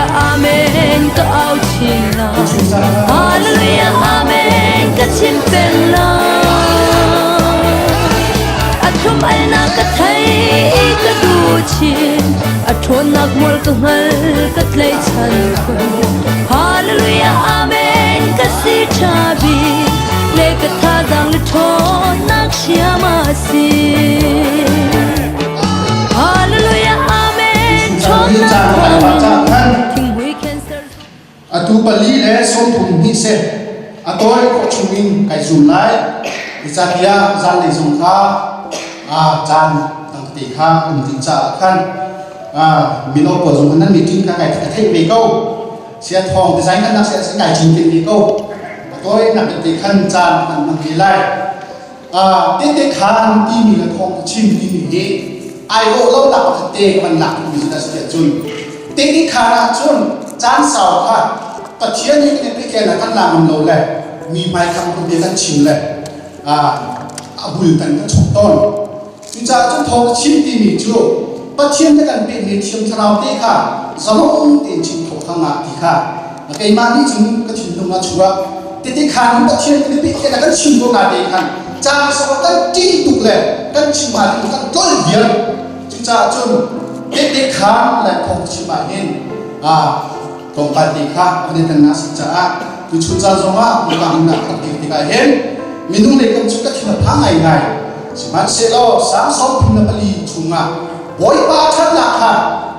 Hallelujah Amen ka au chin lai. Hallelujah Amen ka chim peng lai. A thlum alnak ka thei i ka duh chin. A ṭhawnnak mual ka hngal ka tlaihchan khun. Hallelujah Amen ka si ṭha bik. Le ka thazaang le ṭhawnnak siam a si. Hallelujah Amen ṭhawnnak thawngin thinghmui cancer. Atu pali le sawmthum hnih seh a tawi khawh chungin kai zum lai. Zeicahtiah zanlei zong kha caan tangte kha um ding caah khan mino pawl zong nan meeting kha kai ka theih ve ko. Sia thawng design kan nak sia kai cin ve ko. A tawi nak te khan caan kan hmang ve lai. Tete khan timi le thawng chim timi hi ai dawh lo nak pakhat te ka van lak mi si ahcun tete khan ahcun caan sau kha Pathian nih kan i pek kan la ngam lo le mi hmai kham kan bia kan chim le a bul kan kan chok tawn. Cucaah cun thawng chim timi cu Pathian nih kan pekmi thiam thlarau te kha zalong tein chim khawh kha ngah ti kha keimah nih cun ka thinlung ah chuak. Tete khan Pathian kan i pek kan chim ko na te khan caan sau kan ṭih tuk le kan chim ha ding kan tlol viar. Cucaah cun tete khan le thawng chim ah hin tlawmpal te kha kan i na si caah tu chun caan zongah nungak nak kan dir tikah hin minung lei kam cu ka thin a phang ngaingai. Sihmanhsehlaw Salm 34 chungah Bawipa ṭhatnak kha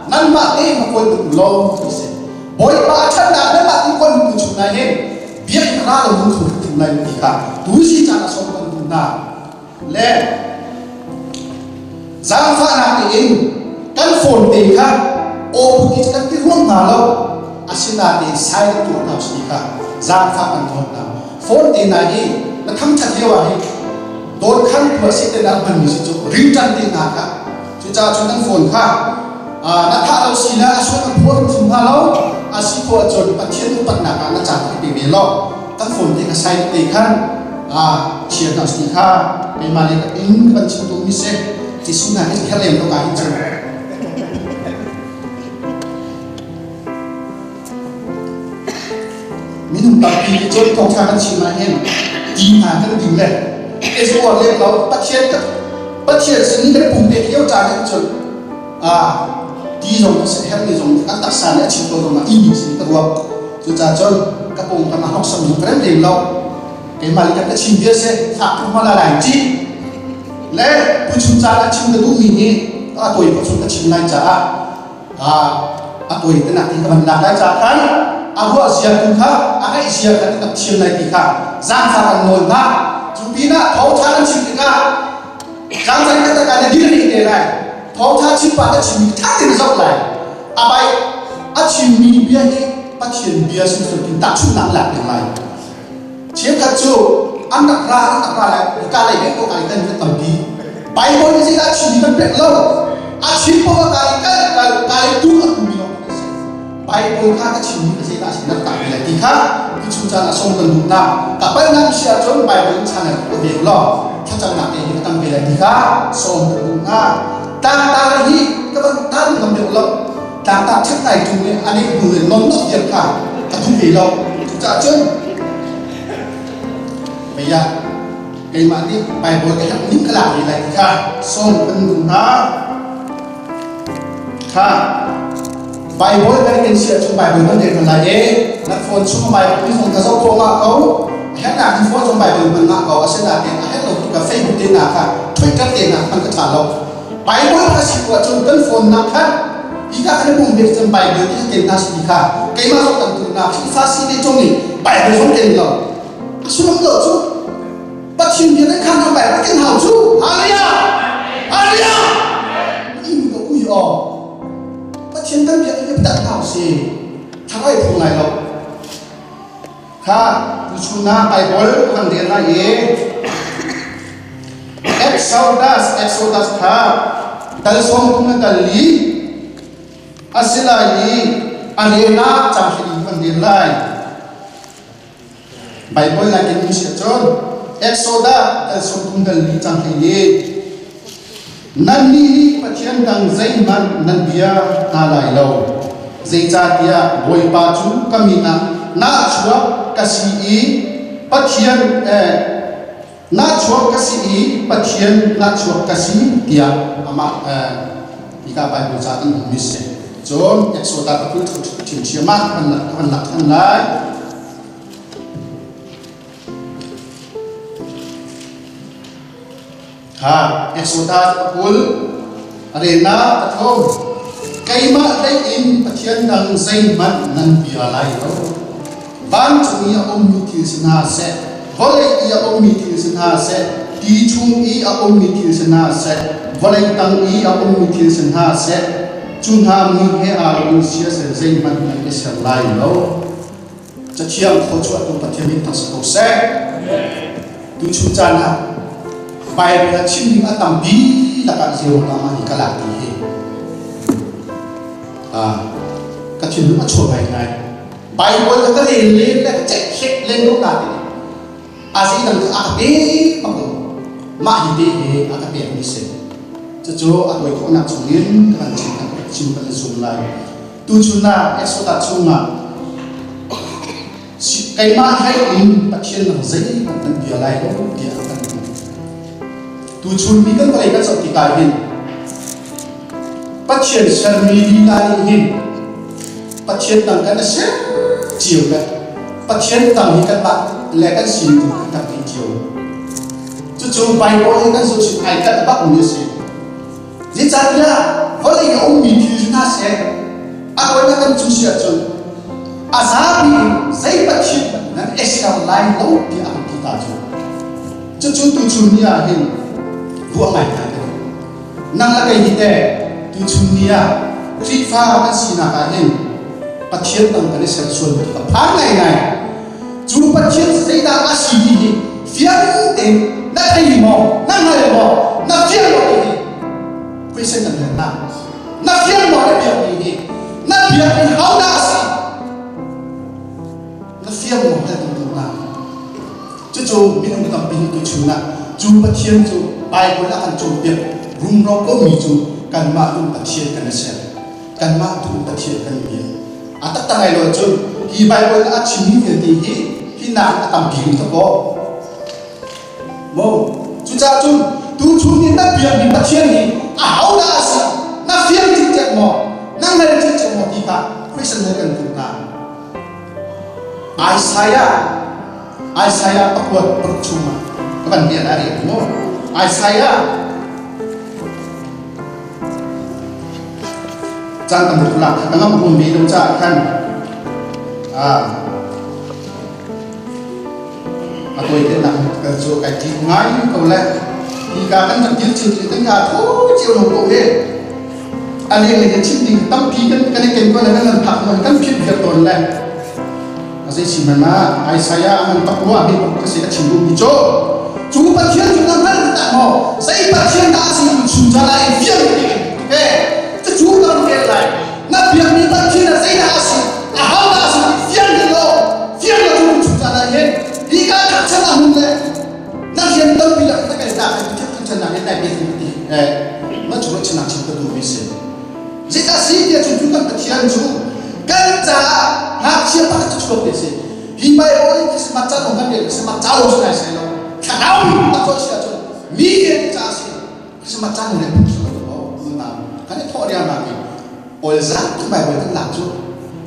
nanmah te ma kawl tuk law ti si. Bawipa ṭhatnak nanmah ti kawl tu chung ah hin biakinn ra lo lung kho hrim lai ti kha tu si caan ah sawm kan duh hna. Le zaangfahnak tein kan phone te kha aw ti kan ti ruang hna lo, asinain silent tuah hna si kha zaangfah kan nawl hna. Phone te na hi na thangṭhat lio ah hin dawt khan phua si te na hmanmi si cu ringṭan te hna kha. Cucaah cun kan phone kha na thah lo si le a sual na phua hrimhrim hnga lo, a si khawh ahcun Pathian upatnak ah na caan khi pe ve law kan phone te kha silent te khan chia hna si kha keimah le ka inn kan chim tu mi si. Jesuh hna hi her lem lo ka hin cun minung tampi nih cun thawngṭha kan chim ah hin ti hna kan ding le Israel lem lo Pathian ka Pathian sin kan pumpek lio caan hin cun ti zong herh mi zong kan taksa nih a chim ko zong ah ti mi sin ka ruak. Cucaah cun ka pung ka hnok sam zong ka rem lem lo. Keimah nih ka chim bia si fak tuk ma la lai ci le pu chung caan a chim ka duh mi hi a tawi ko chung ka chim lai caah a tawi te nak ti ka van lak lai caah khan a ruah zia tu kha a ngaih zia kha kan thiam lai ti kha zaangfah kan nawl hna. Cu pinah thawngtha kan chim tikah zaangfah kan ka na dir rih te lai. Thawngtha chim pa ka chim mi tha tein zoh lai. A bai a chimmi bia hi Pathian bia sin tin tahchunhnak lak ding lai. Cheukhat cu an rak ra an rak ra lai ka lei ko kai kan kan tampi. Bible nih zeidah a chimmi kan pek lo. A chim poah kai kal kal kai tu a tumi lawng kan si. Bible kha ka chimmi ka zeidah a si na tak lai ti kha tu chung caan ah song kan duh na. Ka palnak si ahcun Bible in chan ko ve law thlacamnak te hi ka tam ve lai ti kha sawm kan duh na. Tlangtar hi ka van tan ngam deuh lo. Tlangtar ṭhat ngai ṭung i a nih hnu in non nok tiang kha ka duh ve lo. Cucaah cun mei ah keimah nih Bible ka herh ning ka lak ve lai ti kha sawm kan duh hna. Kha Bible kan ken si ahcun Bible kan rel hna lai i na phone chung Bible mi zong ka zoh khawh ngah ko. A herhnak in phone zong Bible hman ngah ko. Asinain a herh lo tuk ka Facebook te hna kha Twitter te hna hman ka ṭha lo. Bible a si ko ahcun kan phone nak khan hi ka kan pum bik cun Bible ti ken na si kha keimah zong kan tu na Khrihfa si te chung nih Bible zong ken lo a sullam lo cu Pathian bia kan khan Bible ken hau cu. Hallelujah, Hallelujah. In ko ui o Pathian kan bia kan tak hau si thangai phung lai lo kha tuchun ah Bible kan rel lai i Exodus Exodus kha dal sawm kum le dal li a si lai i a relnak cang hri kan rel lai. Bible nakin in si ahcun Exodus dal sawm kum dal li cang hri li. Nannih nih Pathian dang zeihmanh nan bia hna lai lo. Zeicahtiah Bawipa cu ka min ah nahchuak ka si i Pathian eh, nahchuak ka si i Pathian nahchuak ka si tiah amah eh, hika Bible ca kan hmuhmi si. Cun Exodus pakul ṭhiamṭhiam ah kan kan lak ṭhan lai. Ha, Exodus pakul a relnak a thawm. Keimah lei in Pathian dang zeihmanh nan bia lai lo. Vancung i a ummi thil si hna seh, vawlei i a ummi thil si hna seh, ti chung i a ummi thil si hna seh, vawlei tang i a ummi thil si hna seh, cu hna mi he aa lo in siasel zeihmanh nan i ser lai lo. Cathiang thawchuahtu Pathian min thang si ko seh. Tuchun caan ah Bible ah chim ding a tampi lakah zero tama hi ka lak ti hi. Ah, ka thinlung a chuah ngai ngai. Bible ka rel len le ka ceih hlek len lo na ti. A zei dang a ka pe bak lo. Mah hi te hi a ka pek mi si. Cucu a tuai khawhnak chungin ka kan chim kan chim kan zum lai. Tuchun ah Exodus chungah keimah hlei in Pathian dang zeihmanh kan bia lai lo tiah kan ti. Tuchun mi kan vawlei kan zoh tikah hin Pathian sermi lila nih hin Pathian dang kan ser cio le Pathian dang hi kanmah le kan sining kan kan ngei cio. Cucu Bible hi kan zoh sin ai kalh bak mi a si. Zeicahtiah vawlei a ummi thil hna seh a kawi kan cu si ahcun a zapi in zei pathian nan ser lai lo tiah an ti ta cu. Cucu tuchun ni ah hin ruah ngai ngai ka duh. Nang le kei hi teh tuchun ni ah Khrihfa kan sinak ah hin Pathian dang kan i ser sual ti ka phan ngaingai. Cu Pathian zeidah a si ti hi fiang tein na thei maw, na hngal maw, na fiang maw ti hi question kan hal hna. Na fiang maw na biak mi hi? Na biak mi ho dah a si? Na fiang maw hal kan duh hna. Cucu minung tampi nih tuchun ah cu Pathian cu Bible ah kan cawnpiak rumro ko mi cu kanmah lung Pathian kan i ser. Kanmah duh Pathian kan biak. A taktak ai lo cun hi Bible a chimmi vialte hi hi nak a tampi rih ta kaw. Mo cucaah cun tuchun ni na biakmi Pathian hi a ho dah a si na fiang cikcek maw na hngal cikcek maw ti kha question he kan tuh hna. Isaiah Isaiah pakuat paruk chungah ka van biak a rel mu Isaiah Caan tam tuk lak ka ngam rum ve lo caah khan a tawi te nak kan cu kai ṭih ngai ko le hi ka kan rak dir chin kan nga tho cio lo ko he a leng le chim ding tampi kan kan i ken ko le kan phak mo kan phit viar tawn le A zei si hmanh ah Isaiah an tak rua hi ka si a chim duhmi cu cu Pathian cu na hngal tak maw zei Pathian dah a si tu chung ca lai fiang tein ke cucu kan rel lai na biakmi Pathian ah zeidah a si a ho dah a si fiang ti lo fiang lo cu chung ca lai hin hi ka thangchan a hun le na rian tampi la na kai ta kai thangchan nak hin nai pe ti eh na chu chinak chim ka duh mi si Zeidah si tiah cun cu kan Pathian cu kan caah ngakchia pakhat cu chuak te si. Hi Bible in Christmas ca lawng kan rel Christmas ca lawng si nai sai lo. Thlarau mi tak si ahcun mi vialte caah si Christmas ca lawng le phung si lo nunau kan i thawh riangmang i ol zat tu Bible kan lak cu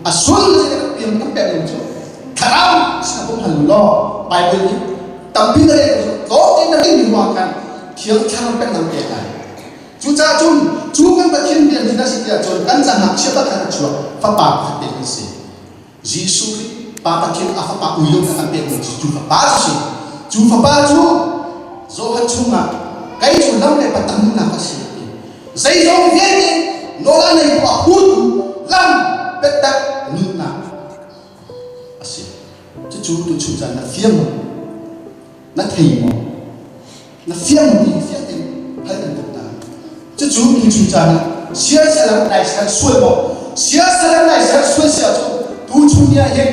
a sul le kan piang kan pek lo cu thlarau sin a hal law Bible nih tampi na rel tlawm tein na ring mi ruang khan thiang thlarau pek nang pek lai Cucaah cun cu kan Pathian rian hi na si tiah cun kan ca ngakchia pakhat a chuak fapa pakhat pek kan si. Jesuh Khrih Pa Pathian a fapa ui lo kan pekmi cu cu fapa cu si. Cu fapa cu Johan chungah kei cu lam le patang nunnak ka si a ti. Zeizong vialte nawl a nei a hutu lam biatak nunnak a si. Cucu tuchun caan na fiang maw? Na thei maw? Na fiang mi fiang in hal kan duh hna. Cucu tuchun caan ah siasalam nai ser sual maw? Siasalam nai ser sual si ahcun tuchun ni ah hin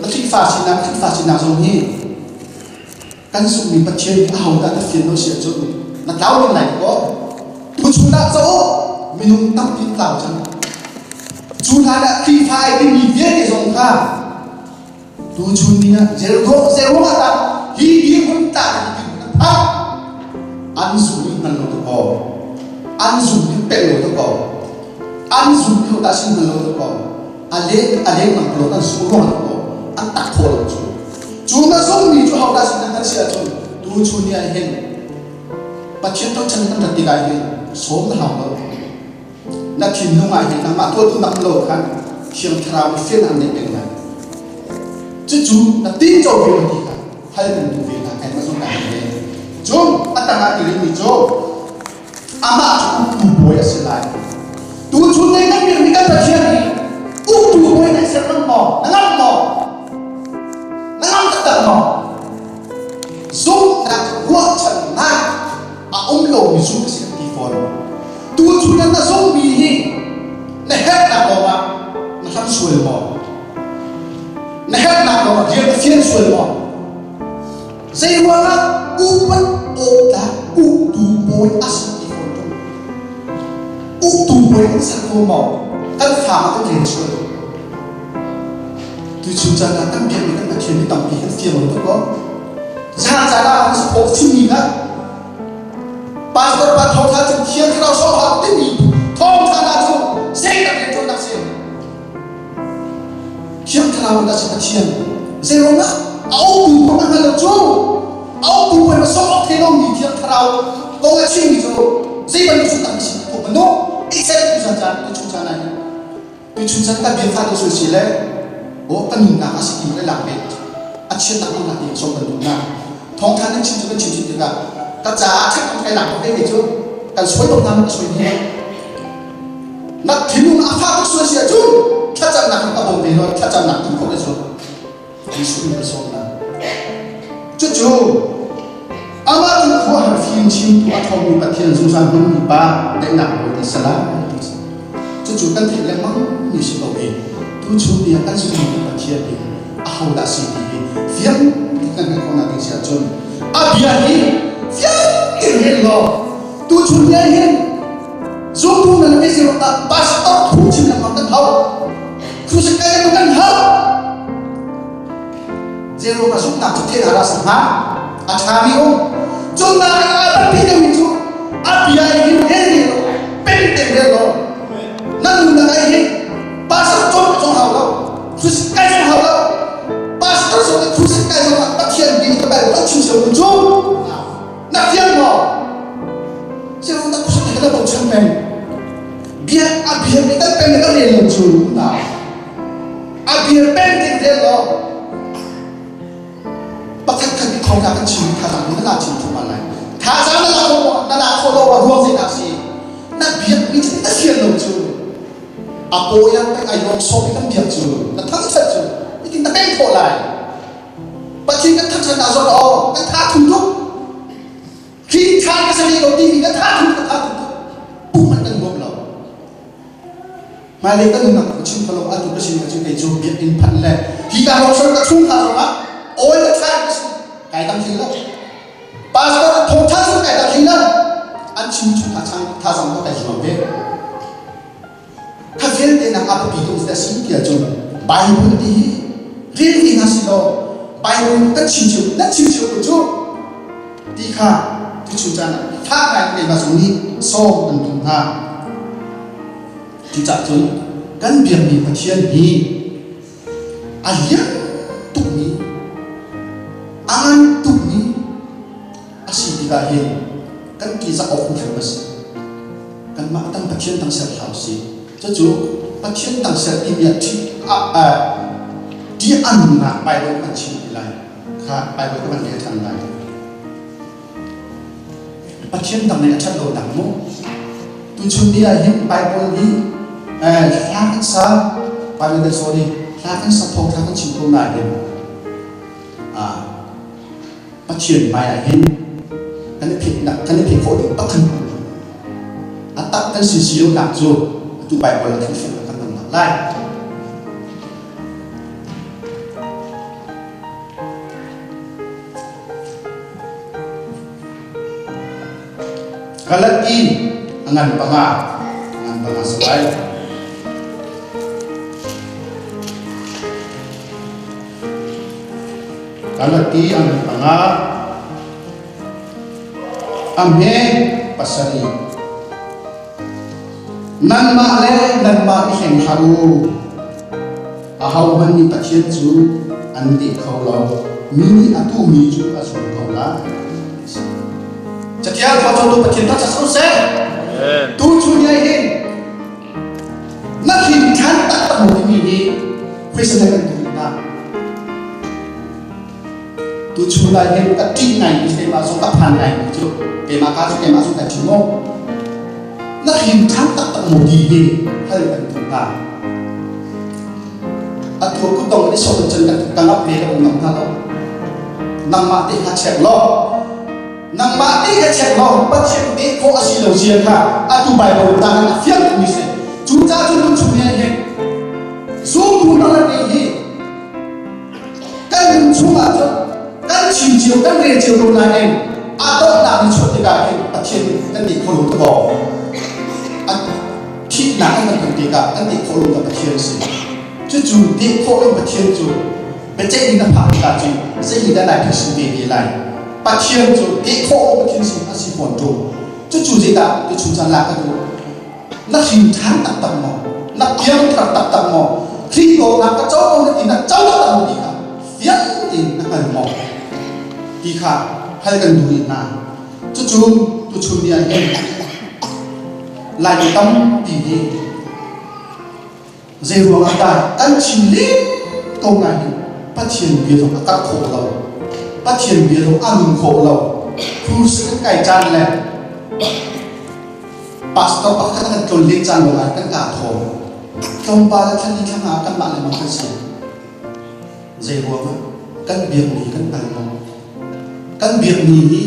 na Khrihfa sinak Khrihfa sinak zong hi kan zumhmi Pathian hi ahodah na fian lo si ahcun na tlau men lai ko. Tuchun ah cauk. Minung tampi tlau cang. Cu hlan ah Khrihfa ai timi vialte zong kha tuchun ni ah zeruang ah dah hi dirhmun tah hi dirhmun an phak? An zum i hngal lo tuk ko. An zum i pek lo tuk ko. An zum i dah sin hngal lo tuk ko. A leng a leng lang lo an zum ruang tuk ko. An tak khawh lo cu. Cu na zummi cu ho dah sin na si ahcun tuchun ni ah hin Pathian tochan kan rat tikah hin sawm na hau lo. Na thinlung ah hin nangmah tuah duhnak lo khan Thiang Thlarau nih fian an neih peng lai. Cucu na tinco ve lo ti kha hal kan duh ve hna kai ma zong kai ve. Cun a tangah ti rihmi cu amah cu uktu bawi a si lai. Tuchun nei kan biakmi kan Pathian hi uktu bawi na ser ngam maw? Na ngam maw? Na ngam taktak maw? Zumhnak ruahchannak a um lomi zumh a si an ti fawn. Tuchun ah na zumhmi hi na herhnak lawngah na hlam sual maw? Na herhnak lawngah rian na fian sual maw? Zei ruangah upat awk tlak uktu bawi a si ti fawn ṭung. Uktu bawi kan ser kho maw? Kan fa ah kan rel sual. Tuchun caan ah kan biakmi kan Pathian hi tampi kan fiang lo tuk ko. Zan caan ah an khawh chimmi kha pastor pa thawngtha cu Thiang Thlarau sawhhak timi thawngtha hna cu zeidah rianṭuannak si? Thiang Thlarau dah si Pathian. Zeiruangah a uktu pa hngal lo cu a uktu pa na sawh awk thei lomi Thiang Thlarau kong a chimmi cu zei bantuk cu tak si ko bantuk except tu caan caan tu chung caan ah hin Tuchun chan kan bia fah deuh si le aw kan nunnak a si ti le lak bet a chiatnak nunnak ti som kan duhnak thawngtha nan chim cu kan chim chin tikah ka caah ṭhat kai lak ve ve cu kan suai bak hna ka suai ni na thinlung a fah tuk sual si ahcun thlacamnak in ka bawm ve law thlacamnak tu khawh le cu Jesuh nih a sawm hna. Cucu amah cu khuaruahhar fim chimtu a ṭhawngmi Pathian zungzal hmanmi pa daihnak bawi kan si lai ti a si. Cucu kan theih lengmang mi si ko i tuchun ni ah kan zumhmi Pathian hi ahodah si ti hi fiang tein kan hngalh khawhnak ding si ahcun a bia hi fiang tein rel law tuchun ni ah hin zumtu nan i zirh ah pastor phung chim lengmang kan hau. Crusade kai kan hau. Zeiruang ah zumhnak cu then a ra sak hnga? A ṭhami um. Cun nain a biapi deuhmi cu a bia i hin rel rel law, peng te rel law, na nunnak ah hin pastor cawn zong hau lo, crusade kai zong hau lo. Pastor zong nih crusade kai zong ah Pathian bia ka Bible kan chim cio cu na fiang maw? Zeiruang dah crusade kai na bochan peng? Bia a bia nih kan peng kan rel lo cu na a bia peng ding rel law pakhat khat nih thawngtha kan chim thazaang na la chim thuma lai thazaang na la kho na la kho lo a ruang zeidah si na biak mi cu na fian lo cu a pawi ah peng ai lawm sawm i kan biak cu na thangthat cu itin na peng khawh lai Pathian kan thangthat na zong aw kan tha thum tuk Khi ṭha ka si ko timi ka tha thum ka tha thum pum an kan nuam lo. Hmailei kan nunnak ka chim kho lo atu ka sin ka kei cu biakinn phanh le hi ka ro ka chung kha zong ah oil a ṭha ka si kai dang thil lo. Pastor thong ṭha cu kai dang thil lo. An chim chung tha chang tha zong ka kai zuam ve. Kha vialte nak a biapi tuk a si ti ahcun Bible ti hi rel ti hna si law Bible kan chim cio nan chim cio ko cu ti kha tuchun caan ah fak ngai in keimah zong nih sawm kan duh hna. Cucaah cun kan biakmi Pathian hi a lian tukmi a ngan tukmi a si tikah hin kan ṭihzah awk hrimhrim a si. Kanmah tang Pathian tang ser hlah usih. Cucu Pathian tang ser timi ah ṭih a ṭih a nunnak Bible kan chim ti lai. Kha Bible ka van rel ṭhan lai. Pathian dang nih a ṭhat lonak mu. Tuchun ni ah hin Bible hi hla kan sa Bible kan sorry hla kan sa thawngṭha kan chim ko nain Pathian hmai ah hin kan i phitnak kan i phit khawh ding pakhat a tak kan si sionak cu atu Bible ah khin kan kan lai. Galati a ngan panga ngan. 5 si lai. Galati a hme 5, a hme 7. Nanmah le nanmah i hleng hlah u. Ahohmanh nih Pathian cu an deh kho lo. Mi nih a tuhmi cu a zul ko lai. Catial kho tu Pathian thangṭhat ko seh. Tu chun ni hin na hrin ṭhan taktak maw timi hi question na kan tuh hna. Tu chun lai hin ka ṭih ngai mi keimah zong ka phan ngai mi cu keimah ka cu keimah zong ka ṭih maw? Na hrin ṭhan taktak maw ti hi hal kan tuh hna. Atu kutdong i sawh cun ka ngap ve lo ngam hna lo. Nangmah te kha check law nangmah te kha check law Pathian te khawh a si lo zia kha atu Bible ta a fiang tukmi si. Cu ca cu tu chung ni hin zumtu hna le hi kan nun chungah cun kan chim cio kan rel cio ko nain a donghnak ni chuah tikah hin Pathian kan ti kho lo tuk aw. Thihnak an kan ton tikah kan ti khawh lo Pathian si. Cucu ti khawh lo Pathian cu biaceih ding na phak tikah cun zei dah nai phisin ve te lai. Pathian cu ti khawh lo Pathian si a si fawn ṭung. Cucu zeidah tuchun caan lak ka duh. Na hrin ṭhan taktak maw? Na piangthar taktak maw? Khrih dawtnak ka co ko na ti na co taktak maw ti kha fiang tein na hngal maw? Ti kha hal kan duh rih hna. Cucu tuchun ni ah hin Laimi tampi nih zei ruangah dah kan chim len ko ngai hin Pathian bia zong a karh khawh lo. Pathian bia zong a nun khawh lo. Krus kan kai caan le pastor pakhat kan tlon len caan lawngah kan kaa thaw. Tlawmpal le thla li thla nga kanmah le mah kan si. Zei ruangah kan biakmi kan hngal maw? Kan biakmi hi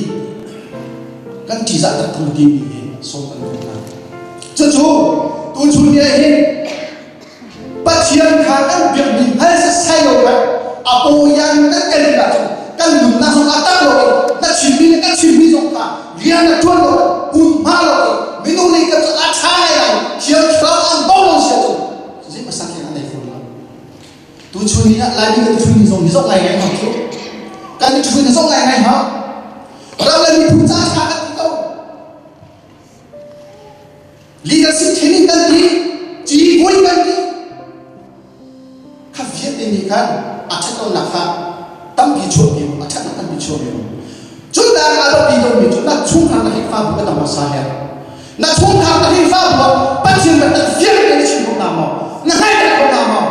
kan ṭihzah taktak timi hi sawm kan duh hna. Cucu tuchun ni ah hin Pathian kha kan biakmi hngal setsai lo khan a pawian kan kan nih ahcun kan nunnak zong a tak lo i na chimmi le kan chimmi zong kha rian a ṭuan lo hmunhma lo i minung nih kan cu a ṭha ngai lai thiang thlarau an bo lo si ahcun zei pasal an nei fawn lo. Tuchun ni ah Laimi kan i ṭhui zong hi zok ngai ngai hau cu. Kan i ṭhui zok ngai ngai hau. Ram le miphun ca ṭha kan ti ko. Leadership training kan ti, civui kan ti. Kha vialte nih khan a ṭhatlonak kha tampi chuahpi u, a ṭhatnak tampi chuahpi u. Cu dang a biapi lomi cu na chungkhar na Khrihfabu ka dang hmasa her. Na chungkhar na Khrihfabu ah Pathian biatak fiang tein na chim kho hna maw? Na hngalhter kho hna maw?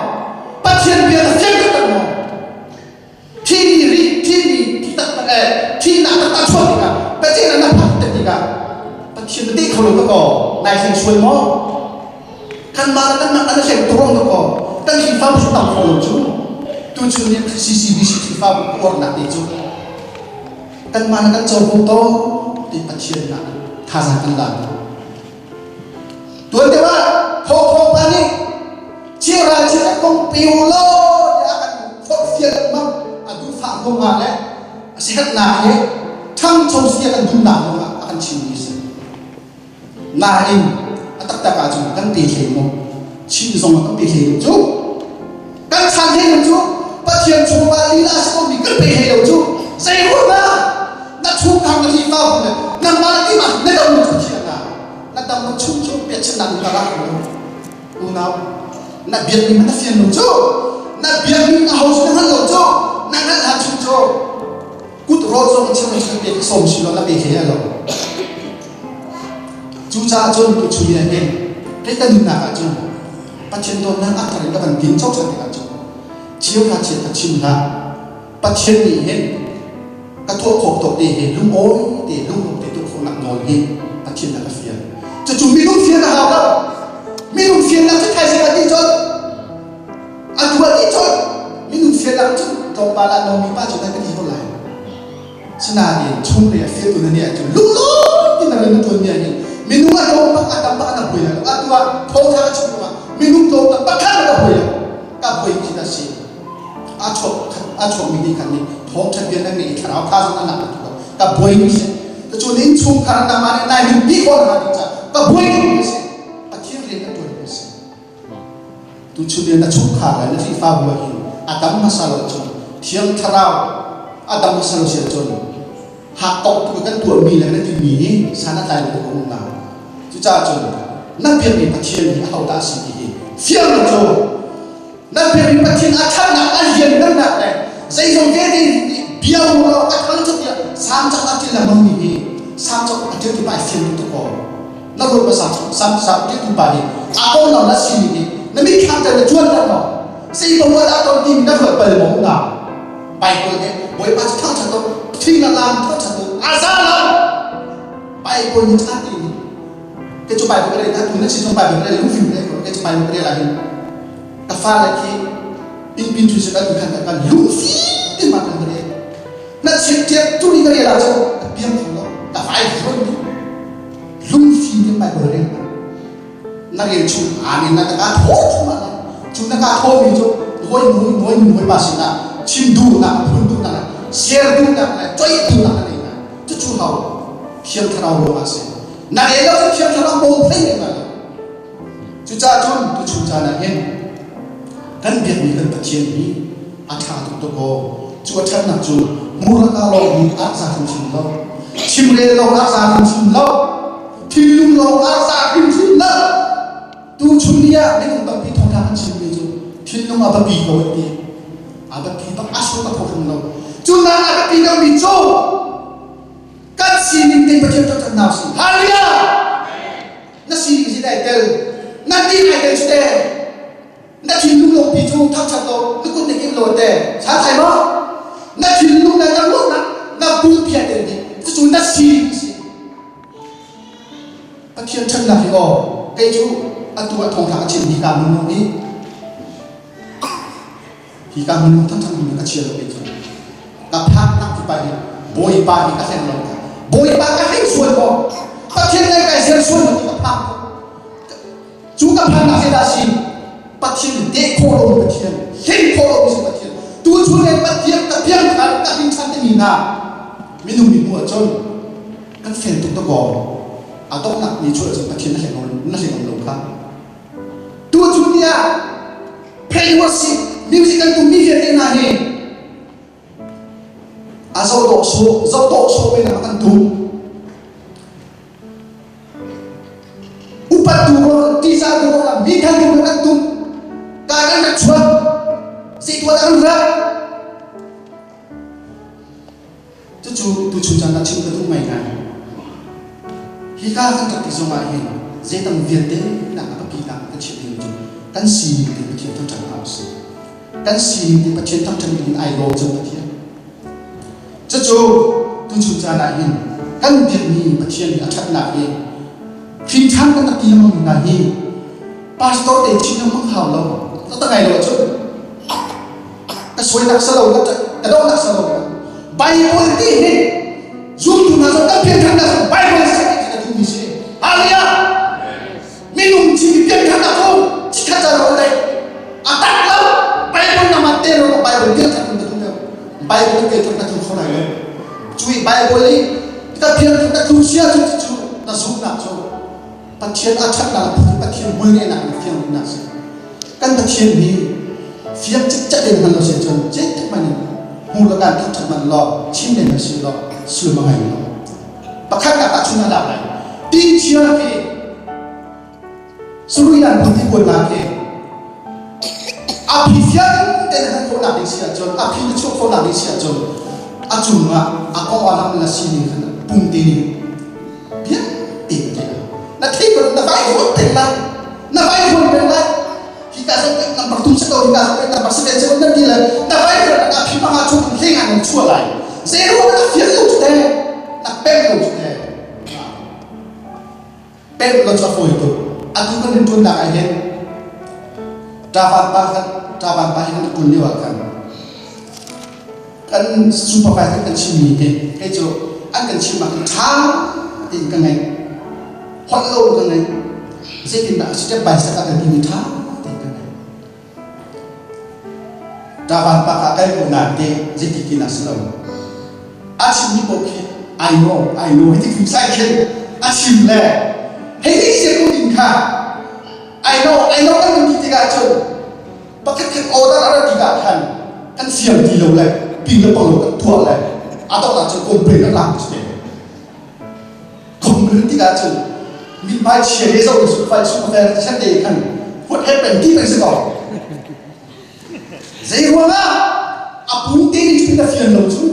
Pathian bia na fiang taktak maw? Thimi ri thimi thi taktak eh thihnak taktak chuah tikah Pathian na phak tak tikah Pathian na teh kho lo ka kaw nai hleng sual maw? Kanmah le kanmah kan hleng turong ka kaw kan Khrihfabu cu tam kho lo cu. Tuchun ni CCBC Khrihfabu uarnak te cu kanmah le kan covo to ti Pathian nak thazaang kan la. Tuan deuh ah thawngthawng pa nih chiara chiara kong pe u law tiah a kan forhfial lengmang a duhfah ruangah le a siherhnak he ṭhangcho sia kan duhnak ruangah a kan chimmi a si. Nain a taktak ahcun kan pe hlei maw? Chin zong ah kan pe hlei lo cu. Kan chan hlei lo cu. Pathian chungah lila a si komi kan pe hlei lo cu. Zei ruangah na chungkhar na Khrihfabu le nangmah le keimah na dam lo cu Pathian ah na dam lo chung cu pekchanhnak in ka rak lo. Unau, na biakmi na fian lo cu. Na biakmi na ho na hngal lo cu. Na hngalh hlan chung cu kut rawl zong chim chim pe sawm si lo na pe hlei lo. Cucaah cun tuchun ni ah hin kei ka nunnak ah cun Pathian dawtnak a thar in ka van tin co ṭhan tikah cun cheu hlah chiat ka chim hlah Pathian nih hin ka tuah khawh tawk te hi lungawi te lungrup te tuah khawhnak nawl hi Pathian a ka fial. Cucu minung fial a hau lo. Minung fialnak cu thaizing a ti cun a tuah dih cun minung fialnak cu tlawmpal ah nomi pa cu nan ka ti ko lai. Sinain chunglei a fialtu na nih ahcun lunglawm ti na rian na ṭuanmi ah hin minung a tlawm bak a tam bak na buai lai lo. Atu ah thawngṭha ka chim ruangah minung tlawm tak pakhat ka buai lo. Ka buai khi na si. A chuak a chuakmi nih khan nih thawngṭha bia nan ngeih i thlarau thazaang an lak tu ka buai mi si. Cucu ning chungkhar nangmah nih nai nunpi khawh na ding caah ka buai mi si. Pathian rian ka. Tuchun ni na chungkhar le na Khrihfabu ah hin a dam hmasa lo cun Thiang Thlarau a dam hmasa lo si ahcun hakkauh tuk kan tuahmi le kan timi hi san a tlai lo tuk a um na. Cucaah cun na biakmi Pathian hi ahodah a si ti hi fiang lo cu na biakmi Pathian a ṭhatnak a lianngannak le zeizong vialte bia mu lo a thang cu tiah samcak a ṭil lengmang mi hi samcak a ṭil tu pa ai fiang tuk ko. Na ruat hmasa sam sam ṭil tu pa nih a konglam na sining hi na mitthlam ter na cuan ter maw? Zei paoh dah ton timi na ruat bal maw na? Bible he Bawipa cu thangṭhat u, thing a lam thangṭhat u, a za lo. Bible nih ṭha ti ni. Ke cu Bible ka rel tu na sin Bible ka rel lungfim ka rel ke cu Bible ka rel ahhin ka fale khi inn pin cu kan khan kan lungfim tin ma kan rel. Na chim tiap tu ni ka rel ahcun ka piang kho lo, ka vai ruan ni. Lungfim tin Bible rel na rel chung amen na ka thaw thum ah cu na ka thaw mi cu noi noi noi noi pa sinah chim duhnak phun duhnak share duhnak le coih duhnak a nei na cucu hau Thiang Thlarau ruangah a si na rel lo cu Thiang Thlarau bawm thei men lo cucaah cun tuchun caan ah hin kan biakmi kan Pathian hi a ṭha tuk tuk aw cu a ṭhatnak cu muraka lawng hi a za hrimhrim lo chimrel lawng a za hrimhrim lo thinlung lawng a za hrimhrim lo tuchun ni ah minung tampi thawngṭha kan chimmi cu thinlung a biapi ko an ti a biapi bak a sung a phohrim lo cu nak a biapi deuhmi cu kan sining te Pathian thangṭhatnak si hallelujah na sining si dai tel na ti ai tel cu te na thinlung lawngpi cu thangṭhat lo na kut na kin lo te sa thai maw na thinlung le na ruahnak na pumpi ai tel dih cucu na sining si Pathian ṭhatnak hi aw kei cu atu ah thawngṭha ka chim hi ka minung hi hi ka minung thangṭhat mi ka chia lo kei cu ka phaknak ki pa hi Bawipa hi ka hleng lo Bawipa ka hleng sual maw Pathian le kai ser sual maw ti ka phak cu ka phannak hi dah si Pathian deh khawh lo Pathian hlen khawh lo si Pathian tu chun le Pathian ka piang thar ka hrin chan timi hna minung mi hmuh ahcun kan fel tuk dakaw a donghnak ni cu ahcun Pathian na hleng na hleng lo kha tu chun ni ah praise worship music kan tum mi vialte hna hi a zoh dawh sawh zoh dawh sawh men ah kan tum upat tu ruang ṭihzah tu ruangah mi than tu kan tum ka kan rak chuak zeituah dah kan rak Cucu tuchun caan ah chim ka duh ngaingai. Hika kan rak ti zongah hin zeidang vialte nak a biapi nak kan chim ding cu kan sining te Pathian thangṭhat hna usih. Kan sining te Pathian thangṭhat ding in ai lawm cang Pathian. Cucu tuchun caan ah hin kan biakmi Pathian nih a ṭhatnak hi hrinṭhan kan rak ti lengmang hna hi pastor te chim lengmang hau lo. Ta ngai lo ahcun ka suainak salo ka dohnak salo Bible ti hi zumtu hna zong kan piantharnak zong Bible si ti ka duhmi si Hallelujah minung chim piantharnak cu chikhat ca lo dai a tak lo Bible nama te lo Bible pianthar ka duh lo Bible pianthar ka duh kho lai lo cui Bible i ka pianthar ka duh sia cu cu na zumnak cu Pathian a ṭhatnak Pathian hmualngeihnak in fiang nak si kan Pathian hi fiang cikcek in hman lo si cun zeitik hmanh in hmu le kan thangṭhat man law chim len si law sullam a ngei lo pakhatnak ah chun a lak lai tinchia khi suruilan phun ti kualnak khi a phi fiang tein hman khawhnak ding si ahcun a phi na chuah khawhnak ding si ahcun a cungah a kong a lam na sining khan pung te ning biak te ka na thei ko na vai huan peng lai na vai huan peng lai hi ka zong number tum se ko hi ka zong number seven se nan ti lai na vai huan na phi panga chung hleng an chua lai zero na fial lo chu te na pem lo chu te pem lo chu a fawi tuk atu kan in tun nak ai hin tavan pa khan tavan pa hin kan tun lio ah khan Kan supervisor kan chimmi hi kei cu an kan chim ah khan ṭha tein ka ngaih. Holh lo ka ngaih. Zeitindah step by step ah kan timi ṭha tein ka ngaih. Ṭavan pa kha kai ko nain te zeiti ti na si lo. A chimmi paoh khi I know, I know hiti phung sai khin a chim le hei ni sia ko ding kha I know, I know kan ti tikah cun. fiang ti lo le ping le pang lo kan tuah le a dongh ah cun complain an lak te. Complain tikah cun mithmai chia he zoh su fai su fel set te khan what happened ti peng si ko. Zei ruangah a pung te nih cun na fian lo cu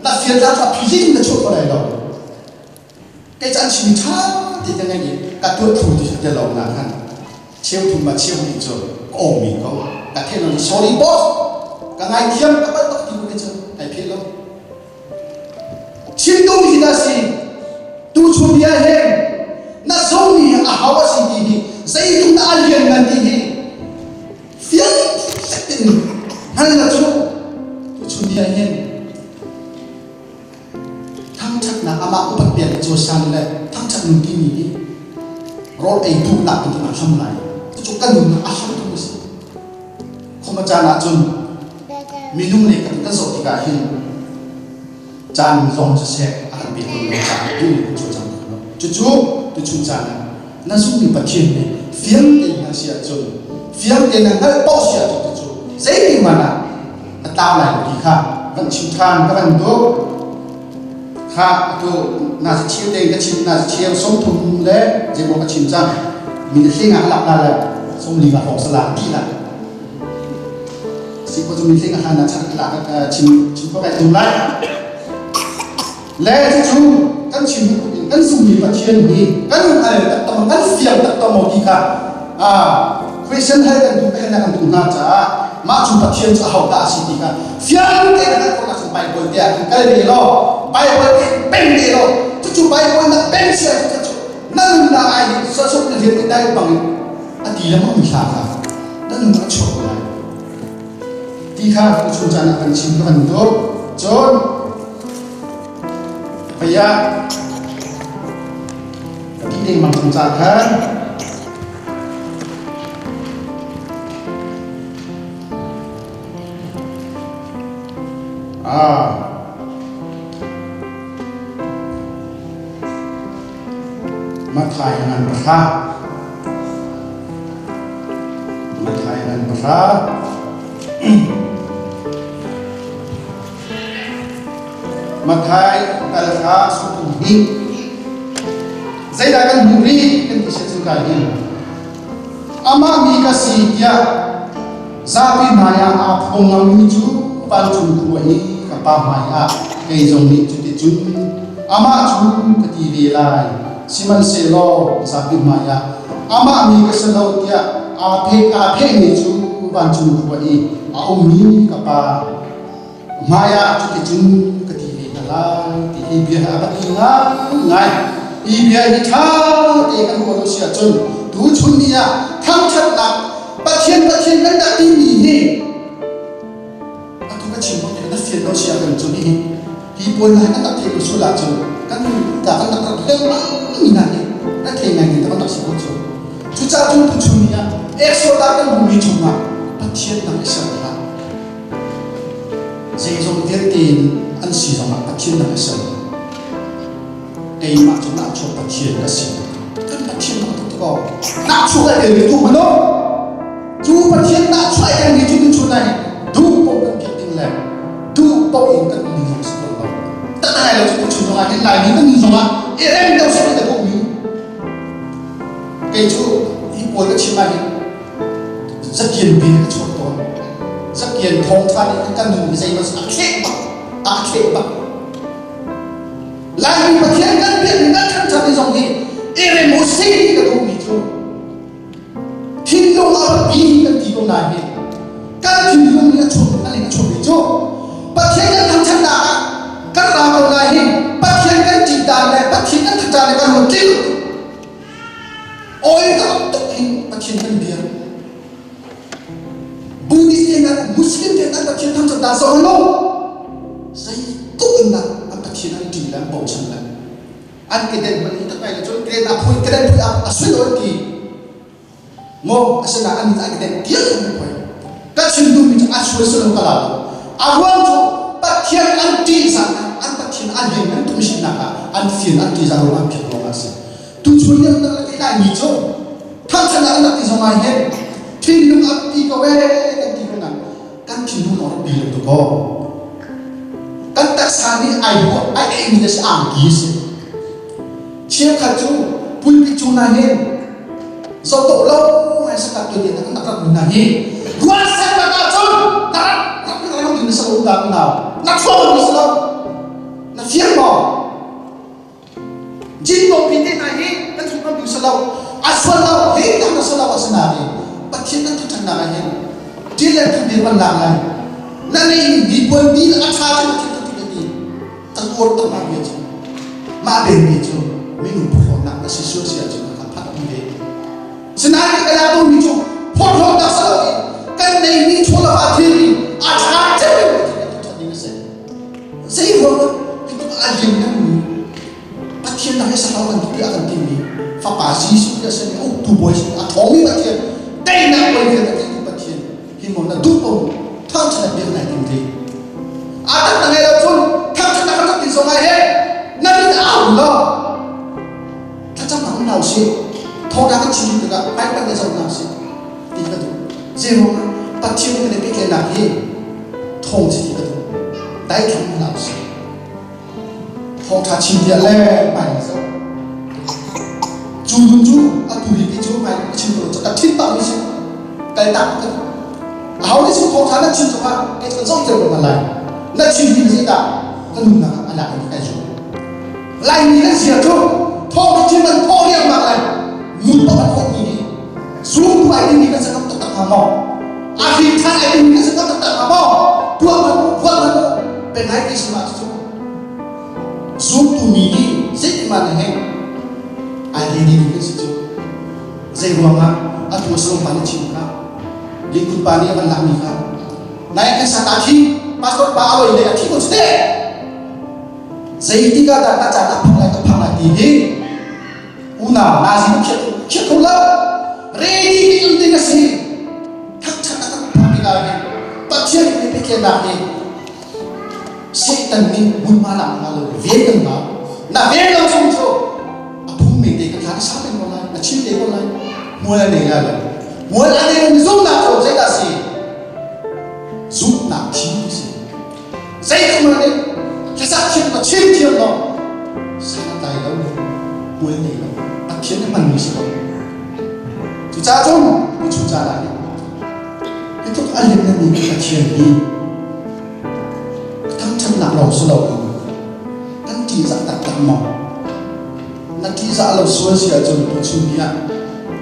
na fian la cu a phi na chuah kho lai lo. Kei cu an chim ṭha ti ka ngei i ka tuah thlu ti te lawng na khan cheu thum ma cheu hnih cu ka awm mi ko ka theih lo sorry boss ka ngaithiam ka palh tuk ti ko cu kai philh lo. Chim duhmi hi dah si tu chun bia he na zummi a hau a si ti hi zeitluk dah a lian ngan ti hi fiang in hngal na cu tu chun bia hin Thangṭhatnak amah upat pek i cawisan le thangṭhat nun timi hi rawl ei duhnak bantuk a hlam lai. Cucu kan nunnak a hlam tuk a si. Khuma caan ahcun minung nih kan kan zoh tikah hin caan zong siseh a kan pek tawn lo caah duh in kan cawlcang kho lo. Cucu tuchun caan ah na zumhmi Pathian nih fiang tein hngalh si ahcun fiang tein na hngalh paoh si ahcun cucu zeitik hmanh ah na tlau lai lo ti kha van chim ṭhan ka van duh. Kha atu na si cheu tein ka chim na si cheu 30 le zeimaw ka chim cang mi na hling ah lak la le 45 nga hrawng sala ti la si ko cu mi hling ah na chan lak chim chim ko kai tum lai. Le cucu kan chim bantuk in kan zummi Pathian hi kan hngal taktak maw, kan fiang taktak maw ti kha question hal kan duh kan kan duh hna caah mah cu Pathian cu ahodah a si ti kha fiang tein kan khawh ahcun Bible te ah khan kal ve law Bible te peng ve law cucu Bible na peng si ahcun cucu na nunnak ai hin sasuk na rian dai bang in a ti lengmang mi hla kha na nunnak a chuak lai ti kha tuchun caan ah kan chim ka van duh. Cun Paya ti lengmang cang ca khan ah Mathai ngan pahra Mathai ngan pahra Mathai kal kha sukum hnih zeidah kan hmuh rih kan ti sian cu kai hin amah mi ka si tiah zapi hmai ah aa phuang ngammi cu vancung khua i ka pa hmai ah kei zong nih cuticun amah cu ka ti ve lai. Sihmanhsehlaw zapi hmai ah amah mi ka si lo tiah aa pheh aa phehmi cu vancung khua i a ummi ka pa hmaiah cuticun ka ti ve hna lai ti hi bia hi a biapi ngaingai. Hi bia hi ṭha te kan ruah lo si ahcun tuchun ni ah thangṭhatnak Pathian Pathian kan dah timi hi atu ka chim bak na fian lo si ahcun cun hi hi pawl hna hi kan rak theih sual ahcun kan ta kan rak rak lengmang mi hna hi na thei ngai ngai kan rak si ko cu. Cucaah cun tuchun ni ah Exodus kan hmuhmi chungah Pathian dang i ser hlah. Zeizong vialte in an si zongah Pathian dang i ser. Keimah cu nahchuak Pathian ka si. Kan Pathian bak tuk ko. Nahchuak ai telmi tu hmanh cu Pathian nahchuak ai telmi cu tuchun ah hin duh paoh kan biak ding le duh paoh in kan um ding zong si tawn lo. Taktak ai lo cu tuchun zongah hin Laimi kan nun zongah i rem deuh seh ti ka duhmi kei cu hi pawl ka chim ah hin zakian bi ka chuak tawn. Zakian thawngṭha nih kan nun hi zeimaw a thleh bak a thleh bak. Laimi Pathian kan biakmi kan ṭhanṭhat ni zong hi i rem u sih ti ka duhmi cu thinlung a rak bi kan ti ko nain hi kan thinlung nih a chuah kan ling a chuahmi cu Pathian kan thangṭhatnak ah kan ra ko lai hi Pathian kan ṭih dan le Pathian kan thangṭhat le kan ruat tling oi tuk hin Pathian kan biak. Buddhist te nan Muslim te nan Pathian thangṭhat dah zoh lo zeitluk in dah an Pathian an ṭih le an bochan le an keden hmanh hi tak ngai le cun keden a phui keden phui a sui lo an ti maw asinain an an keden tiang an phui ka chim duhmi cu a sual sual ka la lo a ruang cu Pathian an ṭih zan an Pathian an ling an tumhnak ah an fian an ṭih zan ruang an phiat ruang ah a si. Tuchun ni an rak ti laimi cu thangṭhatnak an rak ti zong ah hin thinlung a pi ko ee kan ti ko na kan thinlung a rak pi lo tuk. kaw. Kan taksa nih ai huah ai eimi le si angki si. Cheukhat cu pulpit cung na hin zoh lo ngai sakat tu ti na rak na hi rual set na ta cun na rak rak rak rak ding na sa um ta nau na thuang ni sa na fiang maw Jin pi te hna hi kan chung kan sa lo a sual lo he tak na sa lo a si na ni Pathian kan thuthan ah hin til le thu dir man lak lai na nei mi puan mi a tha cu Pathian kan thuthan ni kan uar tak ma bia cu mah ben mi cu minung phawnak na si sual si ahcun kan phat pi ve sinain ka la mi cu phawt sa lo kan nei mi chawla thil a tha cem Pathian kan thuthan ding a si. Zei ruangah hitluk a liannganmi Pathian nak hi sahau kan ti a kan timi Fapa Jesuh Khrih a simi uktu bawi si a ṭhawngmi Pathian teinak bawi vialte teitu Pathian hi maw na duh ko thangṭhat biak nai tim te a tak na ngei lo cun thangṭhat na kan rak ti zong ai he na mit a au lo thlacam nak um hna usih thawngṭha kan chim tikah hmai pan na zoh hna usih ti ka duh zei ruangah Pathian kan i pehtlaihnak hi thawng si ti ka duh daithlang hna usih thawngṭha chim tiah le hmai zoh cu dun cu atu hi ti cu hmai ka chim ko ka thin pah mi si kal tak ka duh aho nih sin thawngṭha na chim zongah kei cu kan zoh ter ko lai na chim hi zeidah ka nunnak ah a lak in kai zum Laimi kan sia cu thawng chim an thawh riangmang lai ngun pakhat thawh mi hi Zoom ai timi kan sakam taktak hnga maw? A hrin ṭhan ai timi kan sakam taktak hnga maw? Tuah hmanh u, tuah hmanh u. Pengai ti si mah cu zumtu mi hi zeitik mah na heng ai ready ding kan si cu. Zei ruangah atu a salom pa nih chim kha Lincoln pa nih a van lakmi kha nai kan sata thi pastor pa a loi le a thi ko cu teh zeitik ah dah ka caan a phak lai ka phak lai ti hi Unau nazi na khiah khiah kho lo. Ready ti um ding a si. Thangṭhat a kan phak tikah hin Pathian nih pehtlaihnak hi Satan nih hmunhma lak hna lo ven kan hau. Na ven lo chung cu a phung men te kan thla na sa peng ko lai, na chim te ko lai. Hmual a nei lai lo. Hmual a nei lo zumhnak cu zeidah si? Zumhnak thi si. Zeitluk man nih thlacam thiam lo chim thiam lo san a tlai lo hmual nei lo Pathian nih hmanmi si ko. Cucaah cun tuchun caan ah hin hi tluk a liannganmi Pathian hi thangṭhatnak lawng si loin kan ṭihzah taktak maw? Na ṭihzah lo sual si ahcun tuchun ni ah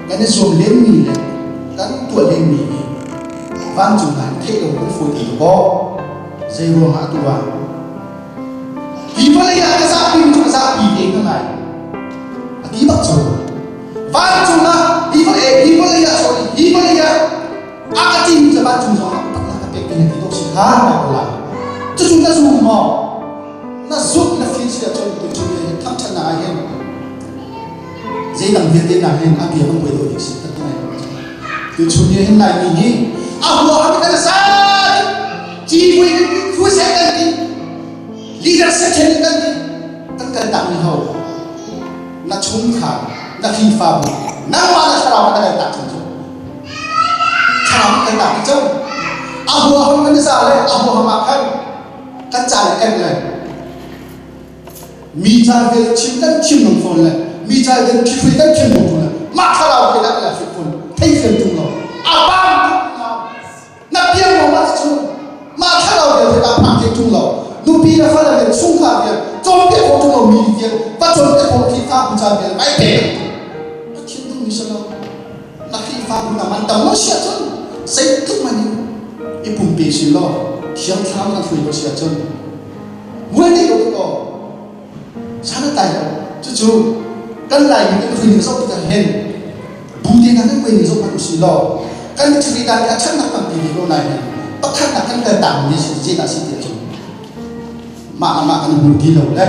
kan i zuam lenmi le kan tuah lenmi hi vancung hna in theih lo kan fawi ti lo zei ruangah atu ah hi vawlei ah ka zahpi cu ka zahpi ve ka ngai a ti bak cu vancung ah hi vawlei hi vawlei ah sorry hi vawlei ah a ka timi cu vancung zong ah upatnak ka pek ding ti tuk si kha na ko lai cucu na zum maw na zumh na feel si ahcun tuchun ni hin thangṭhatnak ah hin zeidang vialte nak hin a bia kan buai deuh ding si kan ti ngai tuchun ni hin Laimi hi a hua ham kan sa civui kan ti crusade kan ti leader section kan ti kan kal tak ni ho na chungkhar na Khrihfabu nangmah na thlarau na kal tak chung cu thlarau kan tak ni cu a hua ham kan sa le a hua ham ah khan kan ca le em le mi ca vel chim kan thim nung fawn le mi ca vel thihri kan thim nung fawn le mah thlarau ke dah la fit fawn thei fian tung lo a bang na piang mo ma chu mah thlarau vel te ta phang ke tung lo nupi le fale vel chungkhar vel cawnpiak kho tung lo mi vial va cawnpiak kho khi fa bu ca vel ai pe Pathian tung mi salo na Khrihfabu na man tam lo si ahcun zeitluk man in i pumpe si law Thiang Thlarau kan hruai ko si ahcun mual nei lo ko san a tlai lo cucu kan Laimi kan hruai ning zoh tikah hin bu te hna kan hruai ning zoh hmanh usih law kan thil dan a ṭhatnak tampi ve ko lai pakhatnak kan kal tak mi si zeidah si ti ahcun mah le mah kan hmu ti lo le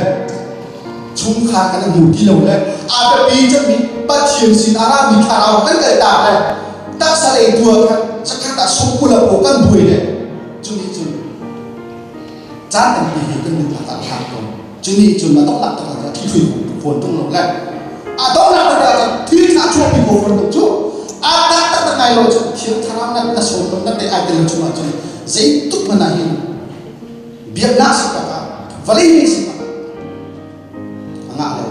chungkhar kan hmu ti lo le a biapi cemmi Pathian sin a rami thlarau kan kal tak le taksa lei tuah khan zakhat ah sungkul ah kan buai le cu nih cun caan tampi hi kan nunnak ah a ko cu nih cun a donghnak tak ah thi hrui fawn tung lo le a donghnak tak ah cun thil tha chuahpi ko fawn tung cu a tak tak tak ngai lo cu thiang thlarau na na sawm na te ai tel lo chung ah cun zeituk hmanh ah hin. Biaknak si bak ah, vawlei mi si bak ah a ngah lo.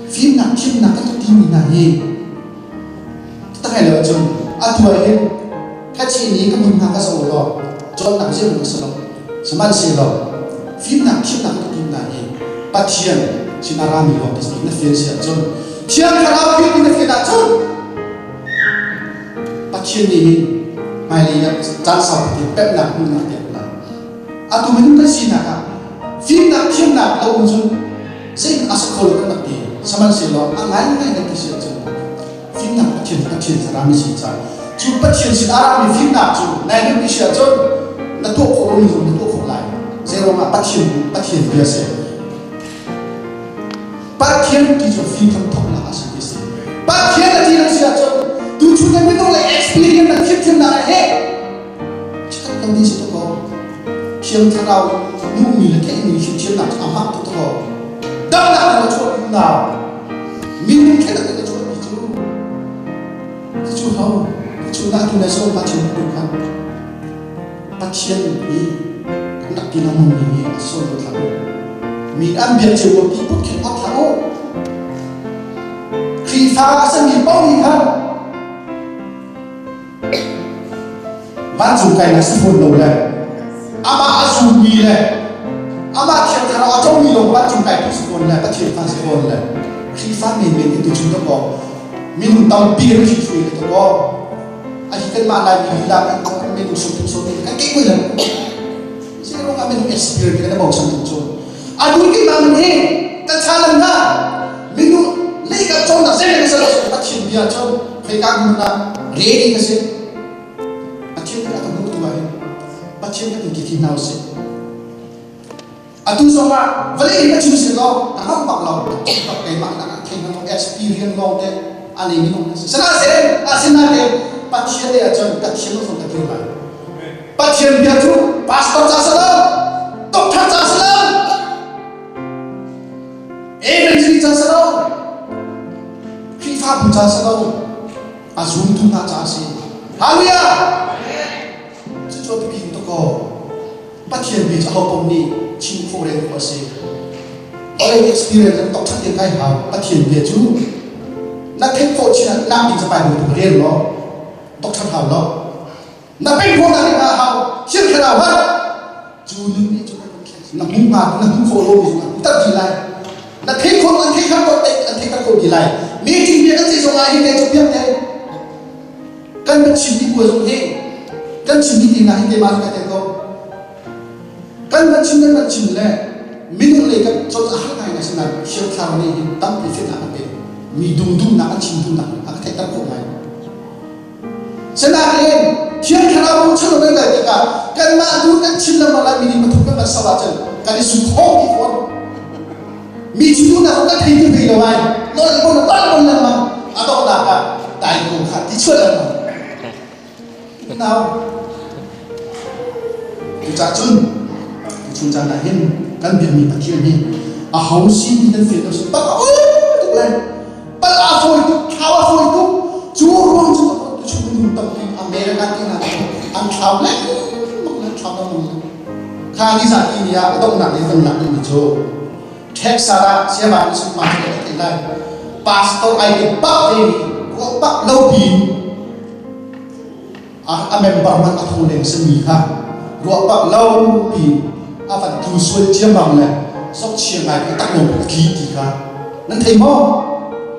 Fimnak thiamnak kan timi hna hi tak lo cun atu ah hin ka chin i ka mun hna ka zo law cawnnak zeihmanh si lo. Sihmanhsehlaw fimnak thiamnak kan timi hna hi Pathian sin a rami lawng te na fian si ahcun Thiang Thlarau fim na fian ahcun Pathian nih hin hmailei ah caan saupi pemhnak hmuhnak pek lai. Atu minung kan sinak ah fimnak thiamnak lo um cun zeihmanh a si kho lo kan rak ti. Sihmanhsehlaw a ngaingai kan ti si ahcun fimnak Pathian Pathian thlarau si caah cu Pathian sin a rami fimnak cu nai duhmi si ahcun na tuah khawh lomi zong na tuah khawh lai. Zeiruangah Pathian Pathian bia si. Pathian ti cu fim thoknak a si ti si. Pathian a ti lo si ahcun tuchun na minung le experience na thiamthiamnak he chikat lo ding si tuk ko. Thiang thlarau hmuhmi le theihmi fimthiamnak cu a hmak tuk ko. Damnak na chuah unau minung khenak na chuahmi cu cu ho cu na tu na so Pathian tu kha Pathian nih kan rak ti lengmang mi hi a sual lo thlah u. Mi an biak cio ko ti put khin ot hlah u. Khrihfa a simi paoh nih khan vancung kainak si fawn lo le amah a zummi le amah thiang thlarau a comi lawng vancung kai tu si fawn le Pathian fa si fawn le Khrihfa menmen in tuchun to kaw minung tampi kan hruai le to kaw a hi kanmah Laimi lila kan minung sawm sawm kan kei koi lo zei ruangah minung experience kan bochan tuk cu atu ki ma man hi kan chalan na minung lei ka chon na zei na salo Pathian bia chon khoi ka mun na ready ka si Pathian kan ka hmu tu ah hin Pathian kan ti thi hna usih Atu zongah vawlei in ka chim si law ka hngalh bak lo bak keimah nak ah thei hngal experience lawng te a nei mi lawng si. Sinain asinain Pathian lei ahcun Pathian zong ka dir lai. Pathian bia cu pastor ca si lo, doctor ca si lo, evangelist ca si lo, Khrihfabu ca si lo, a zumtu hna ca a si. Hallelujah! Cucu a biapi tuk ko. Pathian bia cu ahopaoh nih chim khawh rel khawh a si. Vawlei experience an tok ṭhat in kai hau. Pathian bia cu na theih khawh chin ah nak ding ca Bible tu rel law tok ṭhat hau lo. Na peng khawh nak ding hau thil thlarau ha cu nun nih cu na hmu hnga na hmu khawh lo mi zong tat dih lai. Na theih khawh an theih khat ko an theih khat ko dih lai. Meeting bia kan ceih zong ah hi te cu piak te kan va chim mi puai zong hi kan chim mi ti hna hi keimah ka tel ko kan van chim kan van chim le minung lei kan col a har ngai ngai sinain Thiang Thlarau nih hin tampi fitnak a pek mi dumdumnak an chim duhnak a ka theihter khawh ngai Sinain Thiang Thlarau chan kan kai tikah kanmah tu kan chim lengmang lai mi nih pathum kan van sau ahcun kan i sum khawh ti fawn Mi cu na ka thei ti hlei lo ai. Nol bon nol bon lengmang. A donghnak ah dai ko kha ti chuah lengmang. Nau. Cucah cun tuchun caan ah hin kan biakmi Pathian hi a ho si ti kan fian lo si pal a oi tuk lai. Pal a fawi tuk, thlau a fawi tuk. Cu ruang cu tuchun minung tampi America ti hna an thlau lengmang an thlau lengmang. Kha ni zan ti ni ah a donghnak in kan lak dingmi cu Texas ah siama nih sungma cu ka theih lai. Pastor ai ti bak ve mi ruah bak lo piin a a member man a tho leng simi kha ruah bak lo piin a van tlu sual ciammam le sok chia ngai ka tak lo a tli ti kha nan thei maw?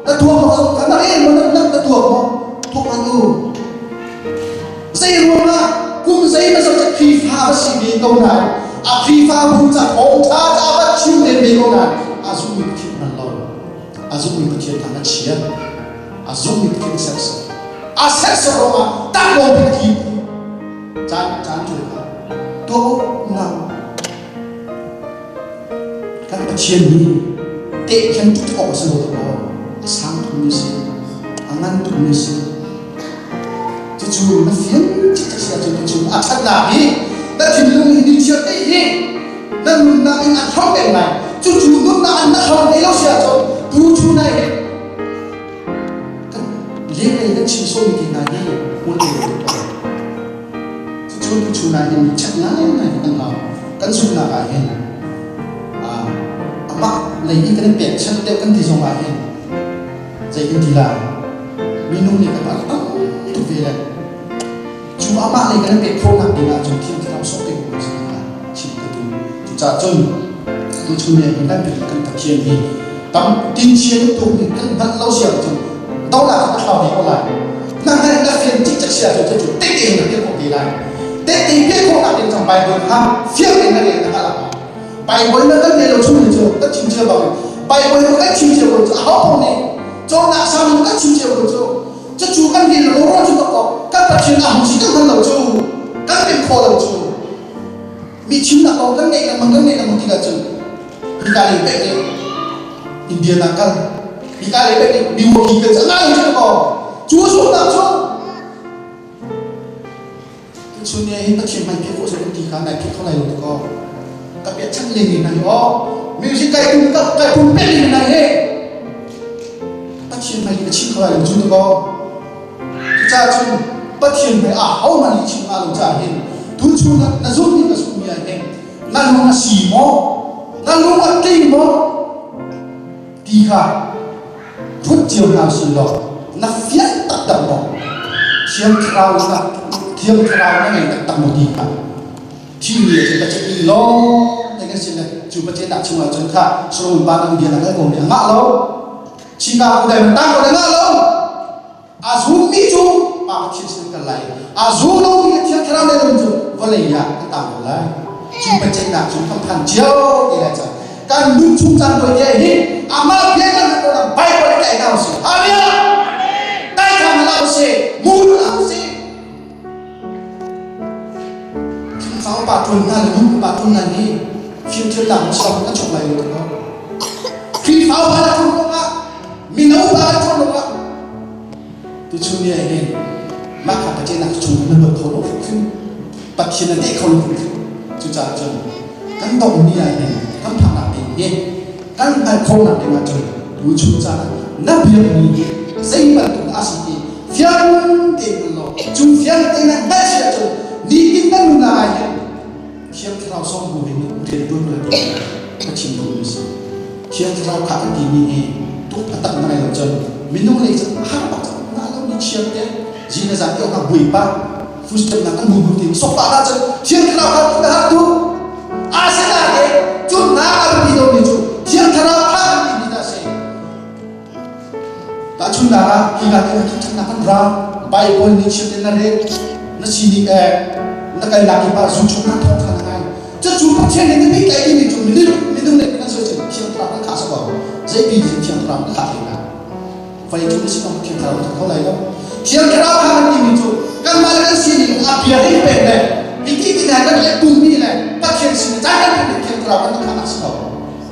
Na tuak maw? Ka na rel maw? Na na tuak maw? Tuak hlan u. Zei ruangah kum zeimawzat cu Khrihfa va si ve ko nain a Khrihfabu ca thawngṭha ca va chim len ve ko nain a zummi Pathian hman lo. A zummi Pathian kha na chiat. A zummi Pathian a serhsat. A serhsat ruangah taklawng bik thi caan caan cu kha tuah u unau. Kan Pathian hi tehkhen tuk awk a si lo tuk a sang tukmi a si. A ngan tukmi a si. Cucu na fian cikcek si ahcun cucu a ṭhatnak hi na thinlung hi nichiar te hi na nunnak in a hrawng peng lai. Cucu nunnak an na hrawng te lo si ahcun tu chu nai he kan lenglei kan chim sawmi ti hna hi hmun ngei lo tuk. Cucu tu Tuchun ah hin check ngaingai kan hau. Kan zumhnak ah hin amah lei i kan i pekchanh deuh kan ti zong ah hin zei kan ti lai? Minung nih kan rak tam tuk ve le cu amah lei kan i pek khawhnak ding ah cun Thiang Thlarau sawh te ko si kha chim ka duh. Cucaah cun tuchun ni hin kan kan Pathian hi tam tin chia tuk nih kan hngalh lo sia cun donak a thlau ve ko lai. Na hngalh na fian cikcek sia cu cu tehte na piah khawh te lai. Tehte piah khawhnak ding cang Bible kha fiang in na rel na hngalh a Bible na kan rel lo chung ni cu kan chim cia bang Bible na kan chim cia ko cu aho paoh nih cawnnak sang kan chim cia ko cu cucu kan rel lo ro cu ko kan Pathian a hung si kan hngal lo cu kan pem khawh lo cu mi chimnak kong kan ngeih lengmang kan ngeih lengmang tikah cun hika lei pek nih Indian ah kal hika lei pek nih Milwaukee kan cang ngai cu ko cu zumnak cu Tuchun ni hin Pathian hmai phih khawh seh ti kha nai phih kho lai lo ko ka pek chan ling in nai aw music kai tum ka kai tum pek in nai he Pathian hmai ka chim kho lai lo cu ko Cucaah cun Pathian he a ho hmanh nih chim hnga lo caah hin tuchun ah na zumh mi ka zumh mi ah hin na lung a si maw na lung a tling maw ti kha ruat cio hna usih law na fiang taktak maw Thiang Thlarau na Thiang Thlarau na ngei taktak maw ti kha thimi ah cun Pathian i lawm te kan si le cu Pathian dah chungah cun kha Solomon pa nang bia na hngal ko mi a ngah lo Chicago dai tang ko na ngah lo A zummi cu Pa Pathian sin kal lai. A zum lomi le Thiang Thlarau le lung cu vawlei ah an tang ko lai. Cu biaceihnak cu kan phan cio te lai cang. Kan nun chung caan tawi te hi amah bia kan hal ko Bible i tlaih hna usih. Hallelujah! Tai thang hna usih. Mu hna usih. Thingfang pa ṭun hna le nu pa ṭun hna hi fimthiamnak in sawm kan chok lai lo ko. Khrihfa upa na ṭun ruangah mino upa kan ṭun ruangah tuchun ni ah hin mah kha Pathian nak chung na luat kho lo hrimhrim. Pathian na teh kho lo hrimhrim. Cucaah cun kan dong ni ah hin kan phaknak ding hi kan hngalh khawhnak ding ah cun tuchun caan ah na biakmi hi zei bantuk a si ti fiang tein law cu fiang tein na hngalh si ahcun nitin na nun ah hin Thiang Thlarau sawm bu hin rian tuan la ti ka chim duhmi si. Thiang Thlarau kha kan timi hi tuk a tak na ngai lo cun minung lei cun har bak cun na lo ni chiang te zina zan te ka bui pa footstep na kan bu bu ti sok pa na cun Thiang Thlarau kha tu na har tu asinain cun na a biapi lomi cu Thiang Thlarau kha kan timi dah a si. Tahchunhnak ah, hika te thangṭhatnak kan ra, Bible nih chiat in na rel, na sining na kalnak kip ah zu chung na thawng kha na ngai. Cucu Pathian nih na mi tlaih dingmi cu minung minung nih kan sawi cun Thiang Thlarau kan khah sa ko. Zeipi nih Thiang Thlarau kan khah hlei lai. Vawlei cung na si kong Thiang Thlarau kan kho lai lo. Thiang Thlarau kha kan timi cu kanmah le kan sining a bia ring pek le hiti ti hna kan le pummi le Pathian sin caan kan pek Thiang Thlarau kan khah si ko.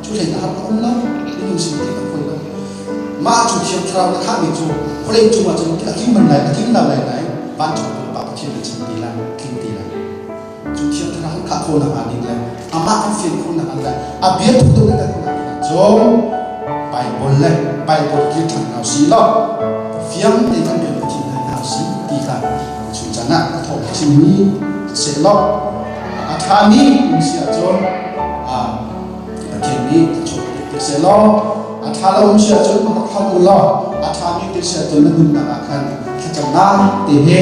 Cu hlei na har ka um lo, minung sin ti kan fawi lo. Mah cu Thiang Thlarau na khahmi cu vawlei cung ah cun a tling man lai, a tling lo lai lai, vancung pa Pathian nih chan ti lai, tling ti lai. Cu Thiang Thlarau kan khah khawhnak hnga ding le amah kan fian khawhnak hnga le a bia thu kan kan khawhnak ding cun Bible le Bible kir ṭhan hna usih law fiang tein kan rian Pathian hna hna usih ti kha chun caan ah ka thawh chimmi seh law a ṭhami um si ahcun Pathian nih a chuah ti seh law a ṭha lo um si ahcun rak hlam u law a ṭhami ti si ahcun na nunnak ah khan thlacamnak te he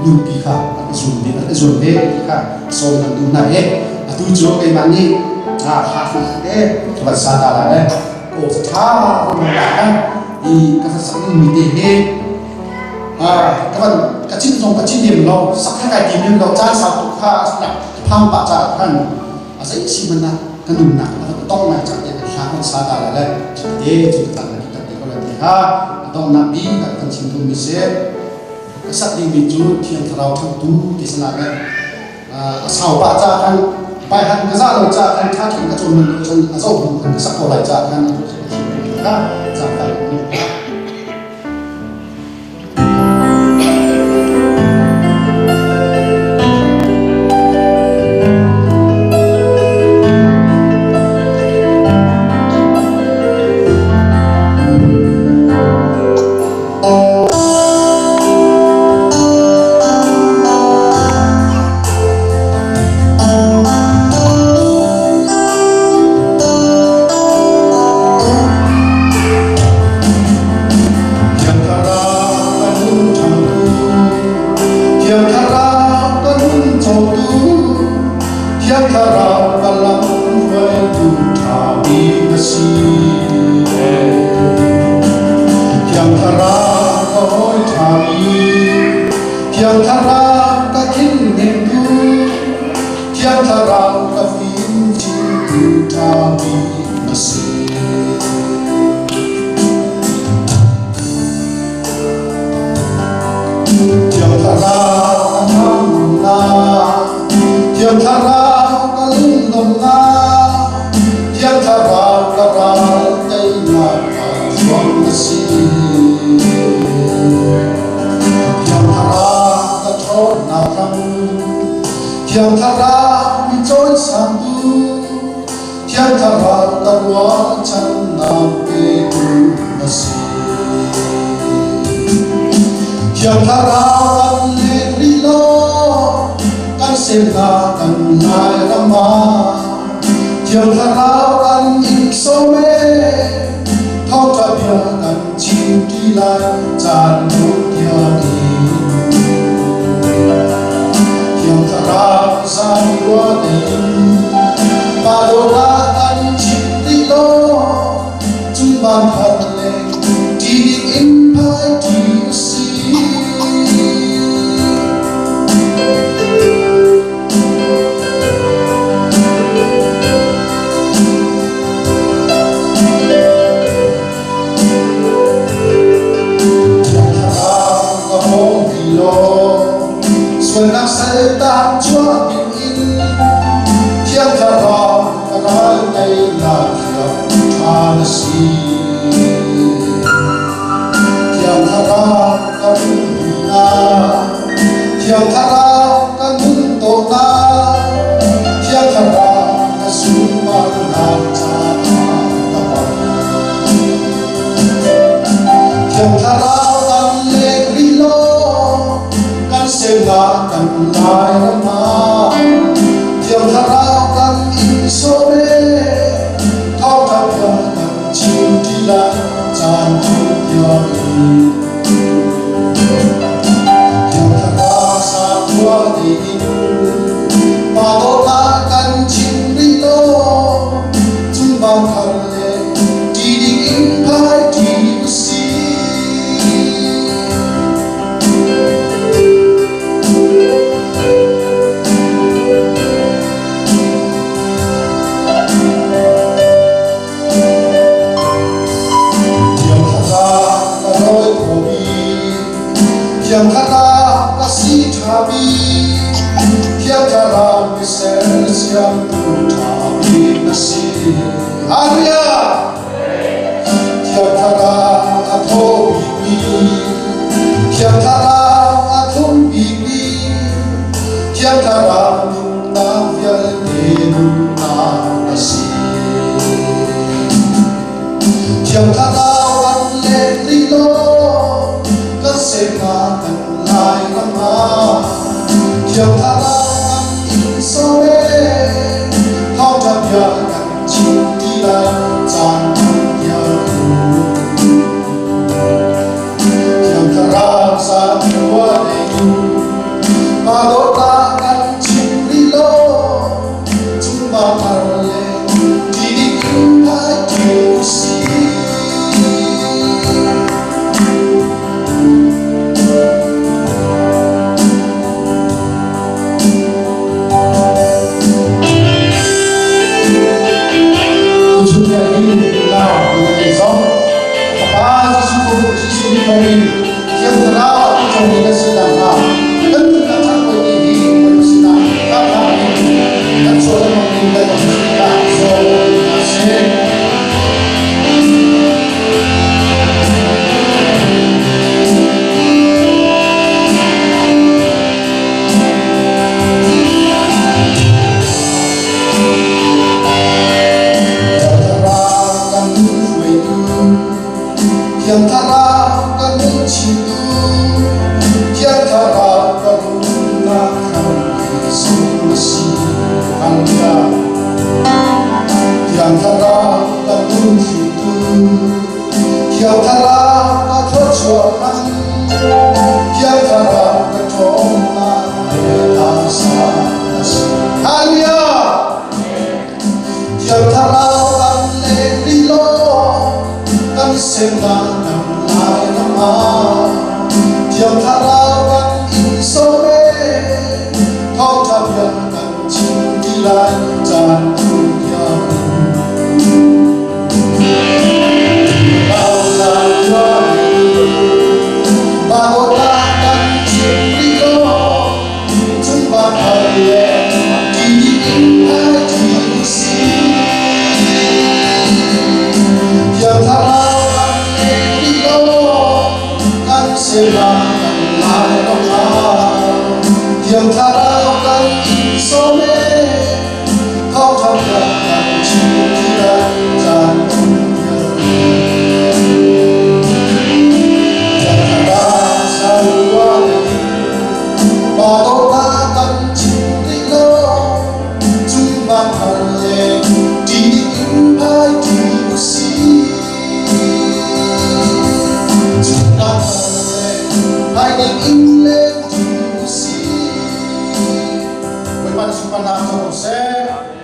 nunpi kha an i zuam ve an i zuam ve ti kha sawm kan duh hna i atu cu keimah nih hla hru te ka van sa ta lai ko ṭha ka i ka sak mi te hi ka van ka chin zong ka chin lem lo sak kha kai tim lem lo caan sau tuk kha phang pah caah khan a zei si hmanh ah ka nunnak a van tong ngai cang te hla kan sa ta lai le te cu ka tan la ti ko la ti kha a donghnak bi kan chim duhmi si ka sak dingmi cu Thiang Thlarau thangtu ti sana le a sau pah ca khan baihan ka za lo ca khan tha thin ka cawn man cun a zo bu khan ka sak ko lai ca khan a kha ca kai ṭha bik. Thiang Thlarau ka thinhnemtu, Thiang Thlarau ka fimchimtu ṭha bik na si. Thiang Thlarau ka ngamnak, Thiang Thlarau ka lunglawmhnak, Thiang Thlarau ka ral teinak thuam na si. Thiang Thlarau ka ṭhawnnak ram, Thiang Thlarau mi cawisangtu, Thiang Thlarau ka ruahchannak petu na si. Thiang Thlarau kan leng rih law, kan semnak kan Lairam ah. Thiang Thlarau kan in sawm e, thawngṭha bia kan chim ṭi lai caan dawh tiang in. Thiang Thlarau zan khua in pa dawtnak kan chim rih law, cung van khat le ṭi ding in phai ṭi u sih. Ka hawng ti law sualnak saltan chuah ding in Thiang Thlarau ka ral teinak thiang ṭha na si. Thiang Thlarau ka rumnak, Thiang Thlarau ka nun tawnak, Thiang Thlarau ka sunparnak caah ka hmang. Thiang Thlarau kan leng rih law, kan semnak kan Lairam ah. Thiang Thlarau kan in sawm e, thawngṭha bia kan chim ṭi lai caan chung tiang in. Thiang Thlarau sakhua tein pa dawtnak kan chim rih law, cung van thar le ṭi ding in phai ṭi u sih. Thiang Thlarau ka rawi kho bik, Thiang Thlarau ka si ṭha bik, Thiang Thlarau mi sersiamtu ṭha bik na si. Hallelujah! Thiang Thlarau a thaw bikmi, Thiang Thlarau a thlum bikmi, Thiang Thlarau nunnak vialte nunnak a si. Thiang Thlarau kan leng rih law, kan semnak kan Lairam ah. Thiang Thlarau kan in sawm e, thawngṭha bia kan chim ti lai caan tiang in. Thiang Thlarau zan khua in pa dawtnak kan chim rih law, cung van thar le ti ding in phai ṭi u sih. Tuchun Thiang Thlarau kan in sawm e, thawngṭha bia kan chim ti lai caan tiang in. Thiang Thlarau kan in sawm e, thawngṭha bia kan chim ti lai caan Bawipa na sunparnak co ko seh.